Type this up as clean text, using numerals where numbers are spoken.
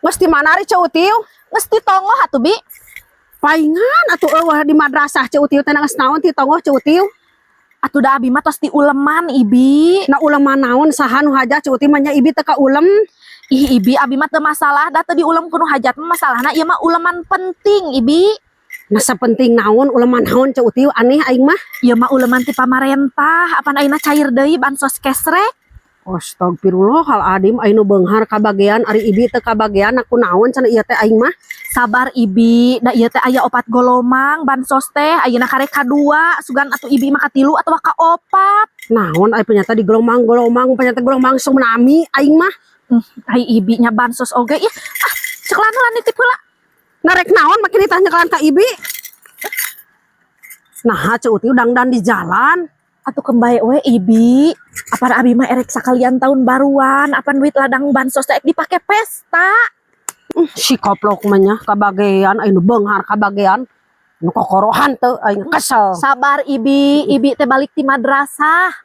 Geus di mana ari Ceu Utiu? Geus ditongoh atuh, Bi. Paingan atuh euweuh di madrasah Ceu Utiu teh, geus naon ti tongoh, Ceu Utiu? Atuh da abi mah tos diuleman, Ibi. Na uleman naon, saha nu hajat, Ceu Utiu mah nya? Ibi teu kaulem. Ih, Ibi, abi mah teu masalah da teu diulem ku nu hajat mah, masalahna ieu mah uleman penting, Ibi. Nah, sapenting naon, uleman naon, Ceu Utiu? Aneh aing mah. Ieu mah uleman ti pamarentah, apan ayeuna cair deui bansos kesrek. Astagfirullahaladzim, anu beunghar kabagean, ari Ibi teu kabagean. Aku naon cenah ieu teh aing mah? Sabar, Ibi, da ieu teh aya opat golomang bansos teh, ayeuna karek kadua, sugan atuh Ibi mah katilu atawa kaopat. Naon ai penyata di gelombang-gelombang, penyata gelombang tsunami aing mah. Ai Ibi nya bansos oge ih. Ah, cekelan heula, nitip heula. Narek naon makin ditanya ka Ibi? Nah, Ceu Utiu dangdan di jalan. Atuh keun bae we, Ibi. Apan abi mah erek sakalian tahun baruan, apan duit ladang bansos teh dipake pesta. Si koplok mah nya kabagean, anu beunghar kabagean. Nu kokorohan teu aing kesel. Sabar, Ibi, Ibi teh balik ti madrasah.